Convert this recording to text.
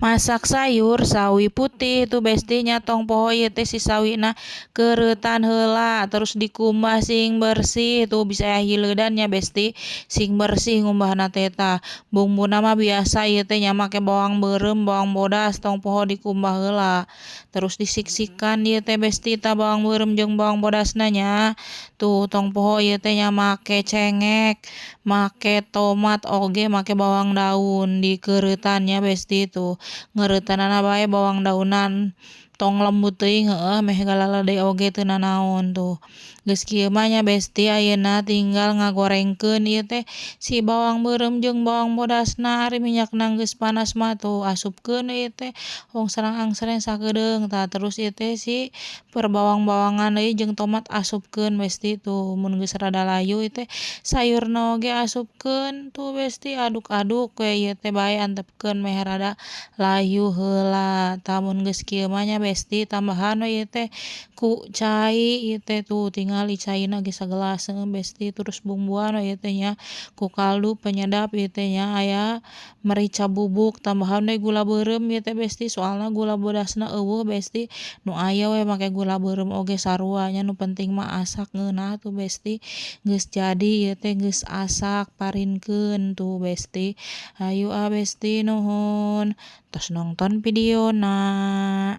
Masak sayur sawi putih tuh, Besti, nya. Tong poho ieu teh si sawina keureutan heula, terus dikumbah sing bersih tuh, bisa aya hileudan nya, Besti. Sing bersih ngumbahna teh. Tah, bumbuna mah biasa ieu teh nya, make bawang beureum, bawang bodas. Tong poho dikumbah heula, terus disiksikan ieu teh, Besti. Tah, bawang beureum jeung bawang bodasna nya tuh. Tong poho ieu teh nya, make cengek, make tomat oge, make bawang daun dikeureutan nya, Besti. Tuh, ngeureutanana bae bawang daunan, tong lembut teuing, heueuh, meh galalede oge teu nanaon. Tuh, geus kieu mah nya, Besti, ayeuna tinggal ngagorengkeun ieu teh si bawang beureum jeung bawang bodasna. Ari minyakna geus panas mah, tuh asupkeun ieu teh angsreng-angsreng sakedeung. Tah, terus ieu teh si perbawang-bawangan deui jeung tomat asupkeun, Besti. Tuh, mun geus rada layu ieu teh sayurna oge asupkeun tuh, Besti. Aduk-aduk we ieu teh bae, antepkeun meh rada layu heula. Tah, mun geus kieu mah nya, Besti, tambahan we ieu teh ku cai ieu teh. Tuh, tingali caina ge sagelas, heueuh, Besti. Terus bumbuan we ieu teh nya ku kaldu penyedap ieu teh nya, aya merica bubuk, tambahan we gula beureum ieu teh, Besti, soalna gula bodasna euweuh, Besti. Nu aya we make gula beureum oge sarua nya, nu penting mah asak ngeunah. Tuh, Besti, geus jadi ieu teh, geus asak, parinkeun tuh, Besti. Hayu ah, Besti, nuhun tos nongton videona.